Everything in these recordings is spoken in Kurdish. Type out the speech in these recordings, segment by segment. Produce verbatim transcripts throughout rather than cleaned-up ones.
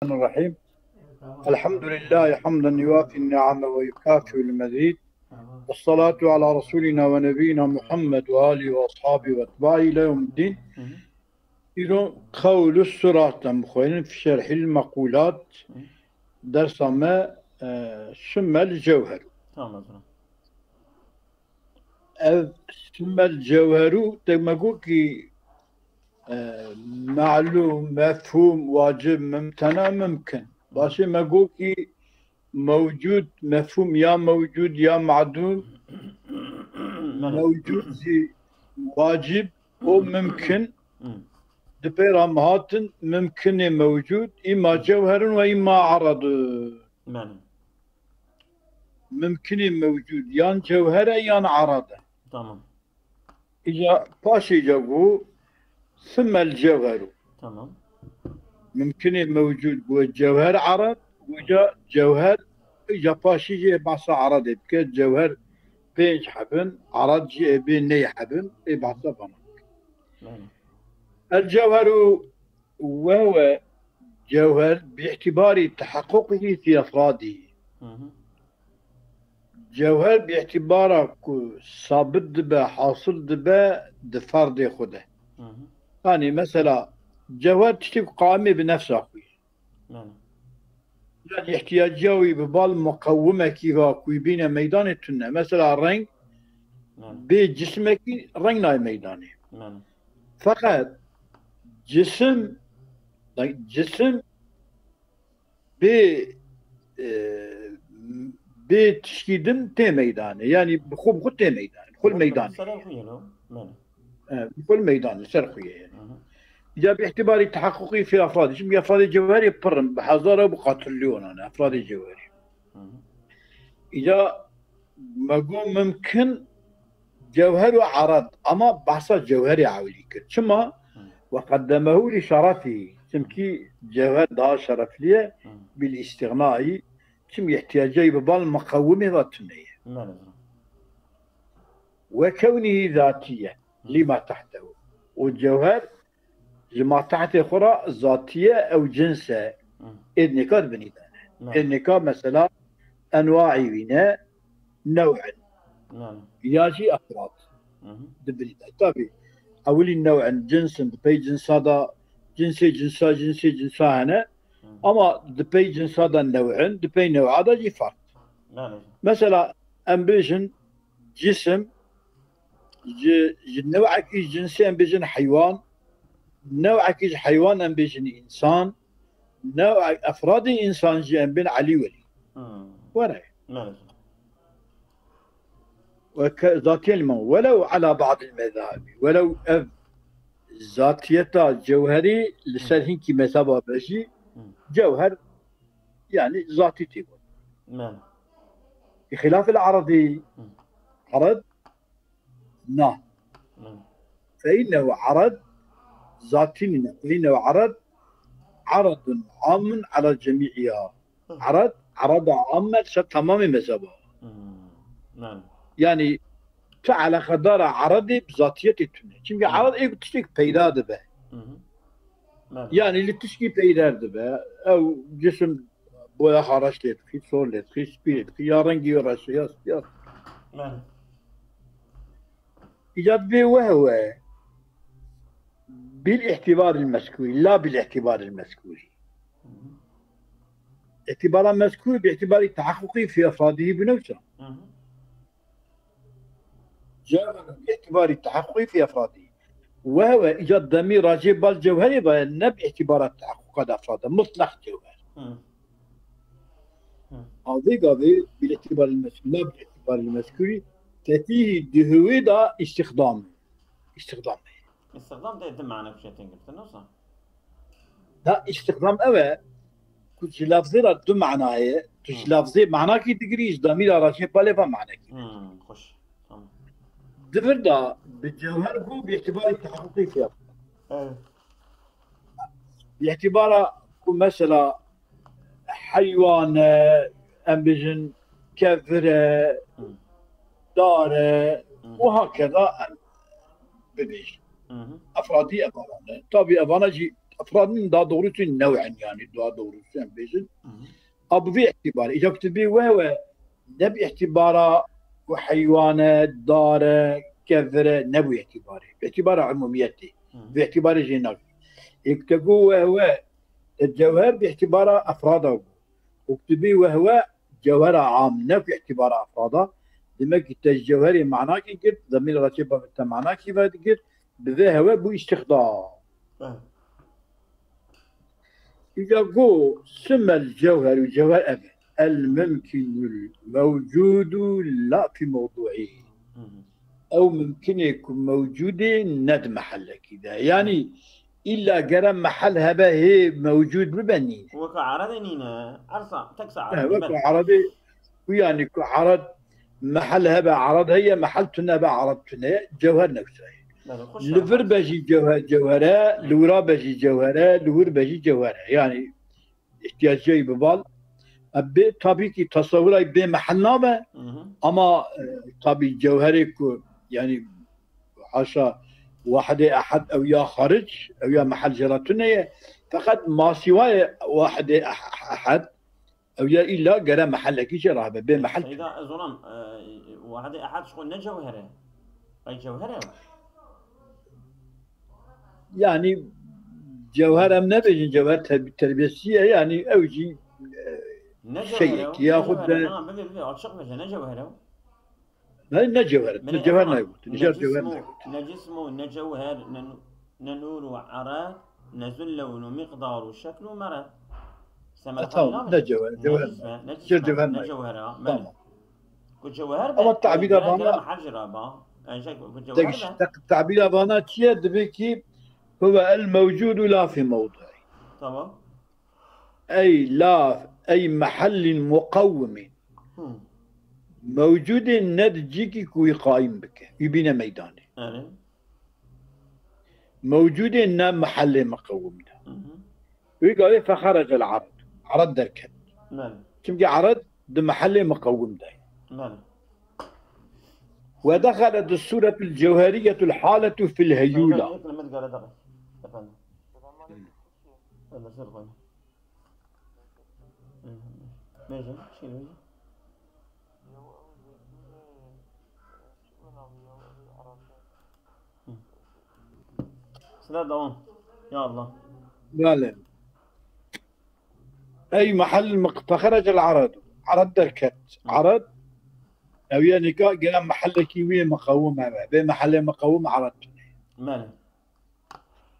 الرحيم. الحمد لله حمدا يوافي النعم ويكافئ المزيد. والصلاة على رسولنا ونبينا محمد وآله وأصحابه وأتباعه إلى يوم الدين. Îro qewl û surat em bixwînin, fi şerhil mequlat, dersa me, e, sumel cewher. Tamam, tamam. Ev sumel cewheru te me got ki, e, melûm, mefhûm, wacib, mimtena, mimkin. Başê me got ki mewcûd, mefhûm ya mewcûd ya madûm, Belê. Mewcûd jî wacib û mimkin. Hı. Di pê re em hatin, mimkinê mewcûd, îma cewher in we îma erad. Belê. Mimkinê mewcûd yan cewher e yan erad e. Tamam. Îca paşê îca got, sumel cewheru. Tamam. Mimkinê mewcûd got cewher erad, got îca cewher, îca paşê jî ê behsa eradê bike, cewher pênc heb in, erad jî ê bê ney heb in, ê behsa vana bike. Belê. El cewheru وهو جوهر باعتبار تحققه في أفراده. Hı hı. Cewher bi îtibara ku sabit dibe, hasil dibe di ferdê xwe de. Hı hı. Yanî mesela cewher tiştê ku qaimê bi nefsa xwe ye. Belê. Yani ihtiyaciya wî bi bal muqewimekî va ku wî bîne meydanê tune. Mesela reng Belê. Bê cismekî reng nayê meydanê. Belê. Feqet cisim, cisim bê, e, bê tişkî din tê meydanê. Yanî bi xwe bi xwe tê meydanê. Bi xwe li Belê, meydanê. Ser xwe ye lo. Belê. E, bi xwe li meydanê, ser xwe ye yani. Hı hı. Ya bi îtibarî tehaqqûqî fî efradî. Çimkî efradê cewherê pir in, bi hezar û bi qatilyonan e, efradê cewherê. Hı hı. Îca me got mimkin cewher û erad, ama behsa cewherê ewilî kir. Çima? Hı. Ve qeddemehu li şerefî. Çimkî cewher daha şereflî ye, Hı. Bil îstîxnayî. Çimkî ihtiyacayî bi bal muqewimê ve tune ye. Belê. Ve kewnî zatî ye. Hı. Lî ma tehtehu. Û cewher ji ma tehtê xwe re zatî ye, ew cins e. Hı. Êdnêka di binî de ne. Hı. Êdnêka mesela enwaî wî ne, new in. Hı. Ya jî efrad. Hı hı. Di binî de. Tabî, ewilî new in, cins in, di pey cinsa de, cinsê cinsa, cinsê cinsa hene. Hı. Ama di pey cinsa de new in, di pey new'a de jî fark. Hı. Mesela, em bêjin cisim, ji, ji new'ekî ji cinsê em bêjin heywan, new'ekî ji heywan em bêjin însan, new'ek efradê însan jî em bên Elî Welî. Hmm. Were. Maalesef. Weke zatiyê li me, welew ala ba'dil mezahibî, welew ev zatiyeta cewherî li ser Hmm. hinkî mezheba be jî Hmm. cewher, yani zatî tê got. Maalesef. Bi xilafil eradî, Hmm. erad Na. Hı. Fe innehu arad zatî nîne. Fe innehu arad aradun amun ala cemî'iha. Hı. Arad, arada amme ser tamamê mezheba. Hı. Yani. Yani tu eleqedara aradê bi zatiyetê tune. Çünkü Hı. Arad ê tiştek peyda dibe. Hı hı. Belê. Yani li tişkî peyder dibe. Ew cisim boya xaraş lê dixî, sor lê dixî, spî lê dixî, ya rengî wê reş e, ya spî ya. Belê. Îcad bê weh we bil îtibaril mezkûrî, la bil îtibaril mezkûrî. Hı hı. Îtibara mezkûr bi îtibarî tehaqqûqî fî efradî bûne wisa. Hı hı. Cevher bi îtibarî tehaqqûqî fî efradî. Weh we îcad demî racê bal cewherê ve ne bi îtibara tehaqqûqa de efrad e. Mutlaq cewher. Hı. Hı. Avê gavê bil îtibaril mezkûrî, la bil îtibaril mezkûrî, tetîhî di hûwê de îstixdam. Îstixdam. Îstixdam de di mane kuşetên girtin, wisa? Da îstixdam ew e ku ji lafzê re du manayê, tu ji Hı. lafzê manakî digirî, ji damîra racê balê ve manekî. Hı, xweş. Tamam. Di vir de bi cewher bû bi îtibarî tehaqqûqî fiyat. Evet. Bi îtibara ku mesela heywan e, em bêjin kevir e, Hı. dar e, Hı. û hakeza em bibêjin. Hı hı. Efradî evana ne. Tabî evana jî Efrad nîn, daha doğrusu new in, yani daha doğrusu em bêjin. Hı hı. A bi vê îtîbarê, îca ku tu bê wehwe, ne bi îtîbara ku heywan e, dar e, kevir e, ne bi îtîbarê. Bi îtîbara umumiyetê. Hı hı. Bi îtîbarê jê nake. Ê ku te got wehwe, e, cewher bi îtîbara efrada bû. Û ku tu bê wehwe, cewhera am, ne bi îtîbara efrada. Demek ki te ji cewherê manakî girt, zemîr re çê bavê te manakî vedigirt, bi vê hewe bû îstixdam. Evet. Îca got, sumel cewher û cewher ev e. El mumkinul mewcudu la fi mewduî. Hı hı. Ew mumkinê ku mewcudê ne di mehellekî de. Yani îlla gere mehel hebe hê mewcud bibe nîne. Weke eredê nîne. Ersa, teksa He, eredê, weke bel. Eredê, ku yani ku ered mehel hebe ered heye, mehel tune be ered tune, cewher newsayê. Bel, xweş Li vir be jî cewher, cewher e, li wira be jî cewher e, li wir be jî cewher e. Yani îhtiyacê bi bal. E, bê, tabii ki tasawuray bê mehel nabe, Hı hı. ama, e, tabii cewherê ku, yani haşa wahidê ehad ew ya xaric, ew ya mehel jê re tune ye. Feqet masîwayê wahidê eh-, ehad, ew ya îlla gere mehellekî jê re hebe, bê mehel tune. Seyda, ez zonam, e, wahidê ehad ji xwe ne cewher e. Ay cewher e. Yani cewher em nebêjin, cewher ter-, terbiyesî ye, yani ew jî, e, Ne cewher e, şeyekî ne yaxud cewher e, de na, bibe, bibe, açık bêje, ne cewher e. Ne, ne cewher, Min ne ê cewher Efran, naygotin, ne îcar cewher cism û, naygotin. Ne cism û, ne cewher, ne nu-, ne nur û ered, ne zul lewn û miqdar û şekl û mered. Semel E, tamam, Halil abi. Ne cewher, cewher Necis be, naygotin. Necis Îcar be, cewher ne naygotin. Cewher ha, Tamam. Ku cewher be, Ama tabîra gere, gere vana, mehel jî re ba. Enşek ku cewher tek-, be. tek-, tabîra vana çi ye? Divê ki huve el mewcudu la fi mewduî. Tamam. Ey la, ey mehellin muqawimîn. Hı. Mewcudê ne di cîkî ku wî qayim bike, wî bîne meydanê. Evet. Mewcudê ne mehellê muqawim de. Hı hı. Wî gavê fexerecel ered. Ered derket. Belê. Çimkî ered di mehellê muqawim de ye. Belê. Ve dexelet suretul cewheriyetul haletu fil heyula. Efendim. Bêjin, çi bêjin? Hı. Sıra devam. Ya Allah. Belê. Ey mehel mek-, fexerecel ered. Ered derket. Hı. Ered. Ew ya nika gelen mehellekî wî muqawim hebe. Bê mehellê muqawim ered tune. Belê.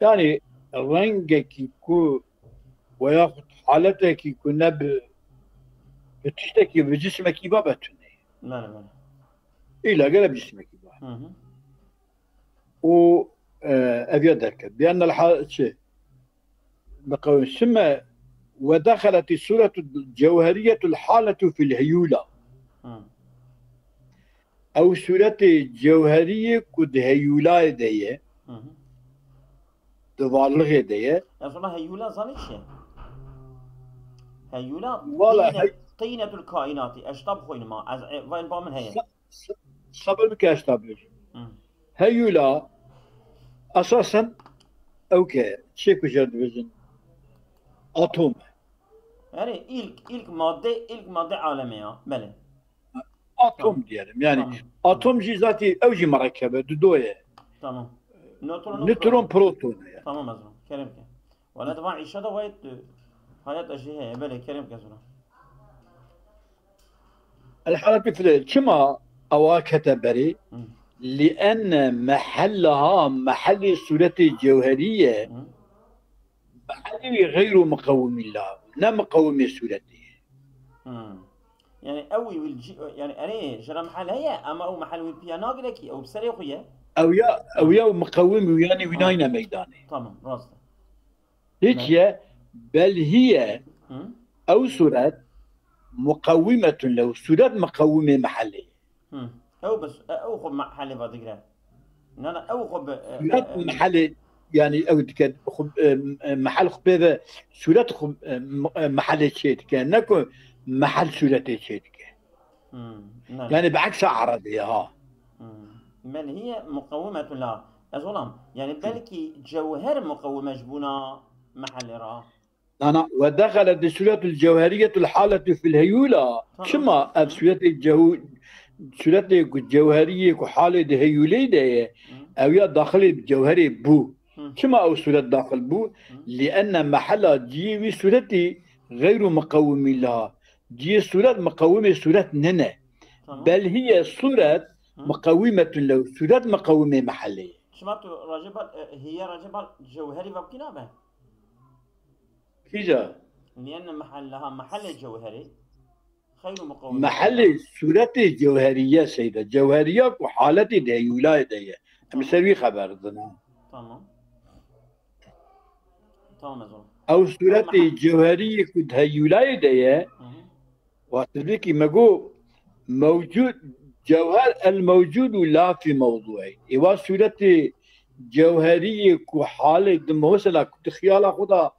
Yani rengekî ku veyaxud haletekî ku ne bi, bi tiştekî, bi cismekî ba betune. Belê, belê. Îla gere bi cismekî ba. Hı hı. Û, e, ev ya derket. Bi ennel ha-, çi? Bi qewim. Sümme ve dexeleti suretu cewheriyetul haletu fil heyula. Hı. Ew sûretê cewheriyê ku di heyûlayê de ye, Hı hı. di varlixê de ye. Ez ona heyûla zanî çi ye? Heyûla Wala tîne-, hey- tînetul kaînatî. Eşta bixwînim ha. Ez, e, va, va min heye. Sa-, sa-, sabir bike, eşta bêjim. Hı. Heyûla esasen ew ke çê ku jê re dibêjin atom e. Yani ilk, ilk madde, ilk madde alemi ya. Belê. Atom Tamam. diyelim. Yani Tamam. atom jî zatî ew jî merekebe, dudo ye. Tamam. Nötron, Nötron, proton. proton ye. Tamam, ez wan. Kerem ke. Wala divan îşa da wayet, e, hayat e jî heye. Belê, kerem ke zura. El haletu fil, çima ewa kete berê? Hı. Li enne mehellaha, mehellê sûretê cewherî ye. Hı. Mehellê wî xeyru muqewimî la, ne muqewimê sûretê ye. Hmm. Yani ew wî, wî ci-, yani erê, ji re mehel heye, ama ew mehel wî piya nagire kî, ew bi serê xwe ye. Ew ya, ew ya muqewim û yani wî Ha. nayne meydanê. Tamam, rast e. Hiç Ne? ye, bel hiye, Hı? ew suret, muqewimetun lehu, suret muqewimê mehellê ye. Hı. Ew bes, e, ew xwe me-, helê ve digre. Na, na, ew xwe bi, e, Sûret e, e, mehelê, yani ew dike, xwe, e, e, mehel xwe pê ve sûret xwe, e, m-, e, mehelê çê dike. Ne ku mehel sûretê çê dike. Hmm, ne. Yani bi eksa eredê ha. Hmm. Bel hiye muqewimetun la. Ez olam. Yani belkî cewher muqewime ji bona Mehelê ra. Ana, ve dexelet suretul cewheriyetul haletu fil heyula. Tamam. Çima ev suretê cehu-, suretê ku cewheriyê ku halê di heyuleyê de ye, Hı. ew ya daxilê cewherê bû. Hı. Çima ew suret daxil bû? Hı. Li enne mehela ciyê wî suretî geyru muqewimî liha. Ciyê suret muqewimê suret nine. Tamam. Bel hiye suret Hı. muqewimetun lehu. Suret muqewimê mehelê ye. Çima tu racê bal, e, hiye racê bal cewherî vebkî nabe? Kîja? Lienne mehelleha, mehelê cewherî. Xeyru muqawim. Mehelê suretê cewheriye seyde. Cewheriya ku haletê de heyulayê de ye. Em Tamam. ser wî xeber didin. Tamam. Tamam, ez olam. Ew suretê Mehe- cewheriyê ku di heyulayê de ye, Hı hı. Wextibêkî me got, mewcûd, cewher el mewcûd û la fî mewdûê. Êva sûretê cewheriyê ku halê di, mesela, ku di xiyala xwe de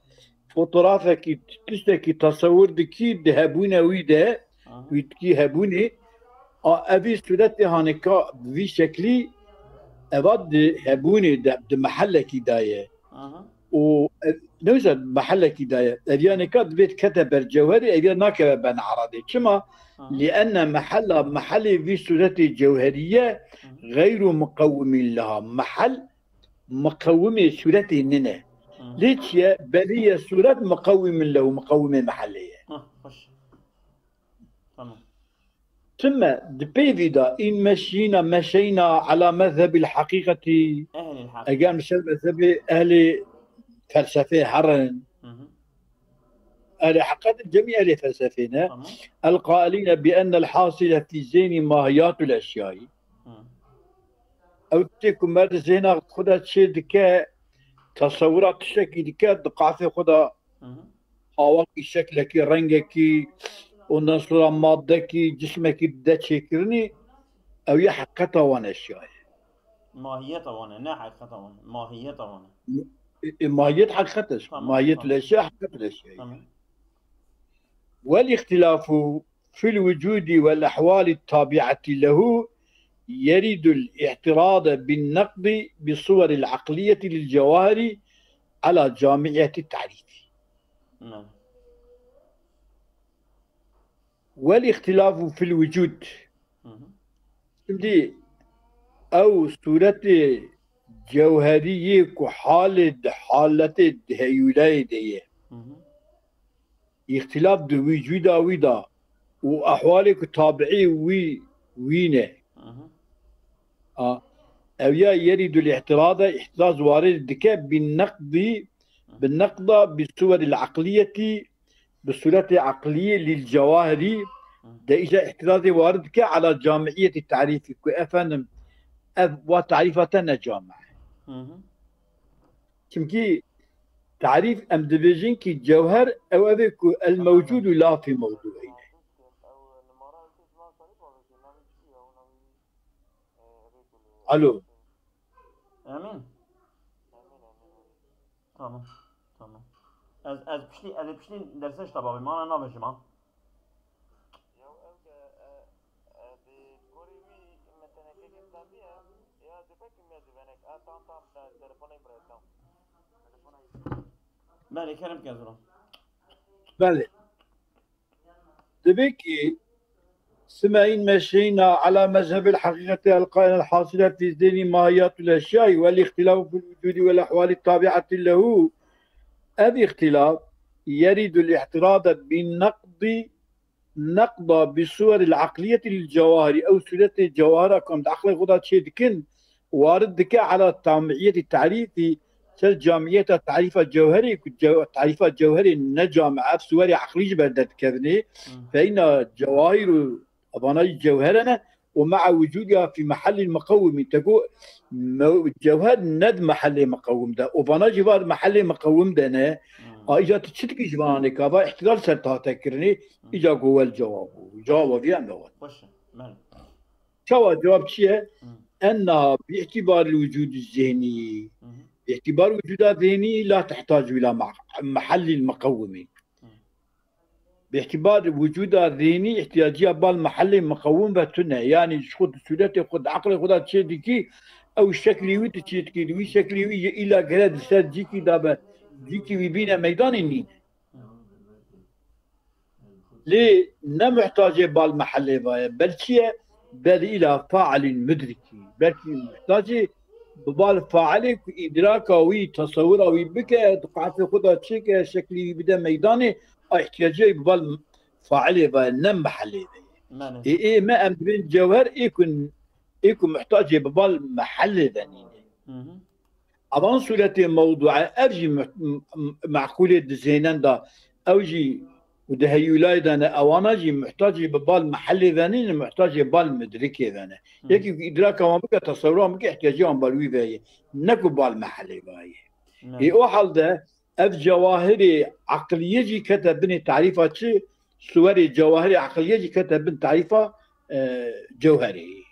fotografekî, tiştekî tesewir dikî, di hebûna wî de, Aha. wî dikî hebûnê, a, evî sûretê hanêka bi vî şeklî, eva di hebûnê de, di mehelekî de ye. Aha. û ev, newsa mehelekî daye. Ev ya neka dibê dikete ber cewherê, ev ya nakeve ben eradê. Çima? Aha. Li enne mehella, mehelê vî sûretê cewheriye Aha. geyru muqewimîn liha. Mehel muqewimê sûretê nine. Aha. Lê çi ye? Belî ye sûret muqewimîn lehu, muqewimê mehelê ye. Ha, xweş. Tamam. Tümme di peyvî de in meşyîna meşeyna ala mezhebil haqiqetî. Ehlil haqiqet. Eger ser mezhebê ehlê felsefê herin. Hı hı. Ehlê haqiqet cemî ehlê felsefê ne. Tamam. El qailîne bi ennel hasile fî zeyni mahiyatul eşyayî. Hı. Ew tiştê ku mer di zêna xwe de çê dike, tesewira tiştekî dike, di qafê xwe de Hı hı. awakî, şeklekî, rengekî, ondan sonra maddekî, cismekî dide çêkirinî, ew ya heqeta wan eşya ye. Mahiyeta wan e, ne heqeta wan e. Mahiyeta wan e. E, e, mahiyet heqet e. Tamam, Mahiyet tamam. leşya, heqet leşya. Tamam. Vel ihtilafu في الوجود والأحوال التابعة له يرد الاعتراض بالنقد بالصور العقلية للجواهر على جامعية التعريف. نعم. والاختلاف في الوجود. Hı hı. Şimdi ew sûretê cewheriyê ku halê di haletê di heyûlayê de ye. Hı hı. Îxtilaf di wî cûda wî de û ehwalê ku tabiî wî wî ne. Hı hı. A, ew ya yerîdul îhtirada, îhtiraz warid dike bi neqdî, bi neqda bi suweril eqliyetî, bi sûretê eqliyê lil cewahirî Hı. de îja îhtirazê warid dike ala camiyetî tarîfî ku efendim ev wa tarîfa te ne cami. Hı hı. Çimkî tarîf em dibêjin ki cewher ew ev ê ku el mewcûd û la fî mewdû heyne. Alo. Emîn. Tamam, tamam. Ez, ez piştî, ez ê piştî derse ji te babê, mana nabêjim ha. Ya ew ke, e, e, bi gorî wî me tenekê kê damiye, ya dibek me divenek. A, tamam, tamam, te-, telefonê bire, tamam. Belê, kerem ke zora. Belê. Dibê ki, ثم إن مشينا على مذهب الحقيقة القائلة الحاصلة في ذهن ماهيات الأشياء والاختلاف في الوجود والأحوال التابعة له. Ev îxtilaf yerîdul îhtirada bi neqdî, neqda bi suweril eqliyetî lil cewahirî. Ew sûretê cewahira ku em di eqlê xwe de çê dikin, warid dike ala tamiyetî tarîfî ser camiyeta tarîfa cewherê, ku cew-, tarîfa cewherê ne cami, ev suwerê eqlî ji ber derdikevine. Hmm. Fe inna cewahir û evana jî cewhere ne û me'a wucudiha fî mehellî muqewimî. Te got me-, cewher ne di mehellê muqewim de û vana jî va di mehellê muqewim de ne. Hmm. A, îca tu çi dikî ji vana nêka? Va îhtidal ser te hate kirinê, Hmm. îca got wel cewab bû. Cewaba vî em ne wan. Xweş e. Belê. Çawa cewab çi ye? Hı. Enneha bi îtibaril wucûdi zihnî. Hı hı. Bi îtibar wucûda zihnî la tehtacu ila ma-, mehellil muqewimî. Hı. Bi îtibar wucûda zihnî îhtiyaciya bal mehellê muqewim ve tune. Yanî ji xwe di sûretê xwe, di eqlê xwe de çê dikî, ew şeklî wî tu çê dikî, di wî şeklî wî yê îla gere di ser cîkî de be. Cîkî wî bîne meydanê nîne. Lê ne muhtacê bal mehellê va ye. Belkî ye, bel îla failin mudrikî. Belkî muhtacê bi bal failê ku îdraka wî, tesewira wî bike, di qafê xwe de çêke, şeklî wî bide meydanê, a ihtiyacê bi bal failê ve, ne mehellê ve ye. Ê, ê me em dibên cewher ê ku, ê ku muhtacê bi bal mehellê ve nîne. Avan sûretê mewdûe ev jî mu-, m-, m-, meqûlê dizênen da ew jî û di heyûlayê de ne, ewana jî muhtacê bi bal mehellê ve nîne, muhtacê bal mudrikê ve ne. Yekî ku îdraka wan bike, tesewira wan bike, ihtiyacê wan bal wî ve ye. Ne ku bal mehellê ve ye. Ê o halde ev cewahirê eqliyê jî kete binê tarîfa çi? Suwerê cewahirê eqliyê jî kete bin tarîfa, e, cewherê.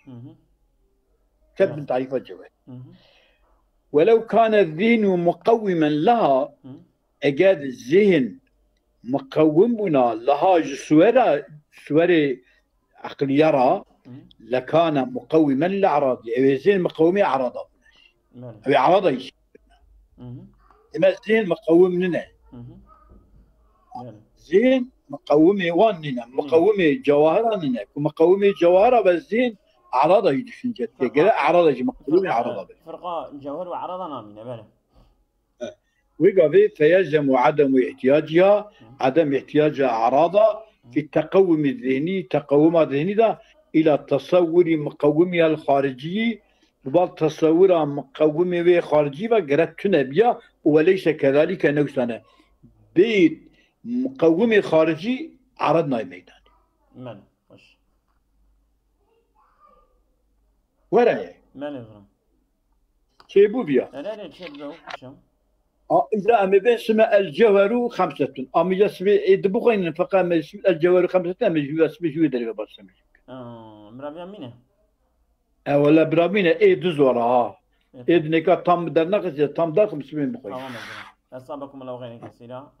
Ket bin tarîfa cewherê. Welew kane zihnu muqewimen leha, eger zihin muqewim bûna leha ji suwera, suwerê eqliye ra, lekane muqewimen li eradî. Ew ê zihn muqewimê erada bûne. Ew ê erada jî. Deme zihn muqewim nine. Zihn muqewimê wan nine. Muqewimê cewahira nine. Ku muqewimê cewahira be zihn erada jî düşünce dike. Gere erada jî muqewimê erada be. Firqa cewher ve erada namîne, bele. Wê gavê feyelzemu ademu ihtiyaciha, adem ihtiyaca erada, fi teqewumi zihni, teqewuma zihni da, ila tesewuri muqewimiha xaricî, bi bal tesewura muqewimê wê xaricî ve gere tune biya, û weleyse kezalike newsane. Bê muqewimê xaricî erad nayê meydanê. Men, xweş. Were ye. Men ê virim. Çêbû viya. Ne, ne, ne, çêbû, çem. A, îca em ê bên sime el cewheru xemsetun. Amîca sibê ê di bixwînin, feqet em ê sibê el cewheru xemsetun, em ê jû, sibê jû derê ve başlamış. Aa, bira viya mîne. E, wele bira mîne, ê du zora ha. Ê, ê di neka tam dernaxisiye, tam daxim sibê bixwînin. Tamam, e, tamam. Esabekum Allahu xeyren kesîra.